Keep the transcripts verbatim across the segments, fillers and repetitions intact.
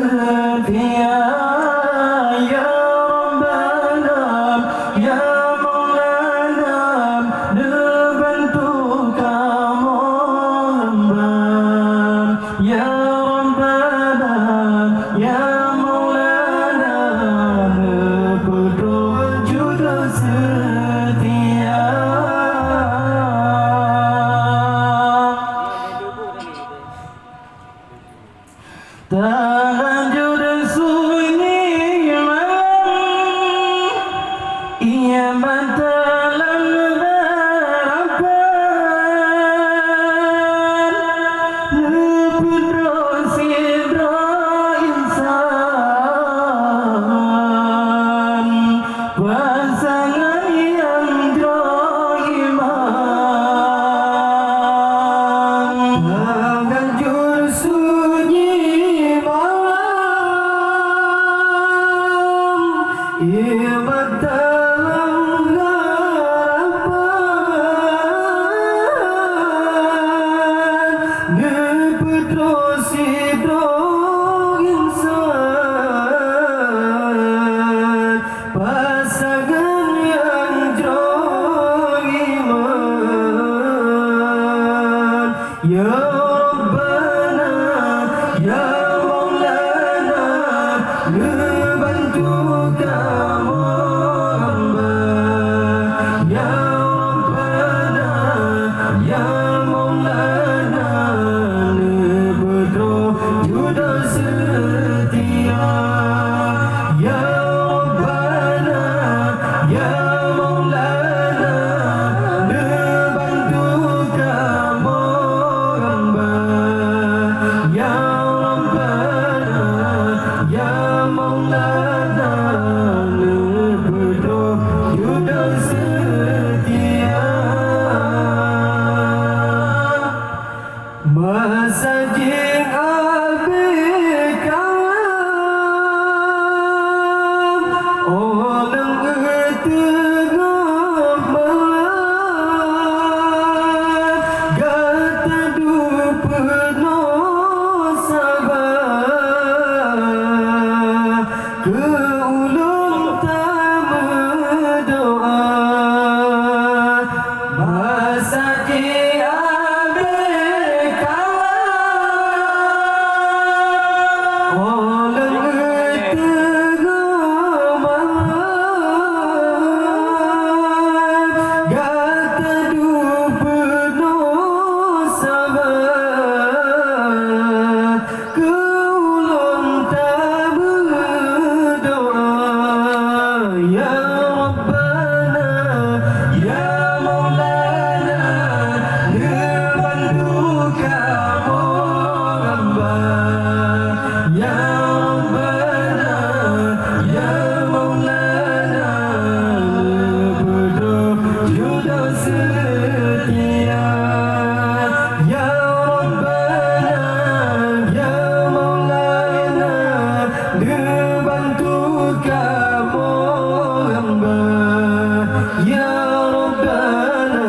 Setia, ya Rabbana, ya Maulana, neubantu kamoe hamba. Ya Rabbana, ya Maulana, neupeutrok judoe seutia. Tahajud sunyi malam, ia mata lam harapan, neupeutrok sidroe insan. Pasangan nyang jroh iman. Tahajud sunyi malam, iman dalam harapan, neupeutrok sidroe insan. Pasangan nyang jroh iman. Ya Rabbana, ya Maulana, neubantu kamoe hamba. Ya Rabbana, ya Maulana, neupeutrok judoe seutia. Ya Rabbana, ya Maulana, neubantu kamoe hamba. Ya Rabbana, ya Maulana, neupeutrok judoe seutia. Masa jih abéh kawan, oh lôn teungoh malam, gata duek peunoh saba. Keu ulôn tameudoa, masa jih abéh kawan, oh lôn teungoh malam, gata duek peunoh saba. Keu ulôn tameudoa, ya Rabbana, ya Maulana, neubantu kamoe hamba. Ya Rabbana, ya Maulana, neupeutrok judoe seutia. Ya Rabbana, ya Maulana, neubantu kamoe hamba. Ya Rabbana,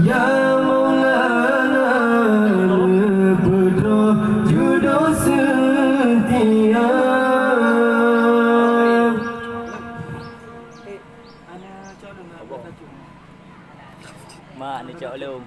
ya Maulana, neupeutrok judoe seutia. Mak, neucok lom.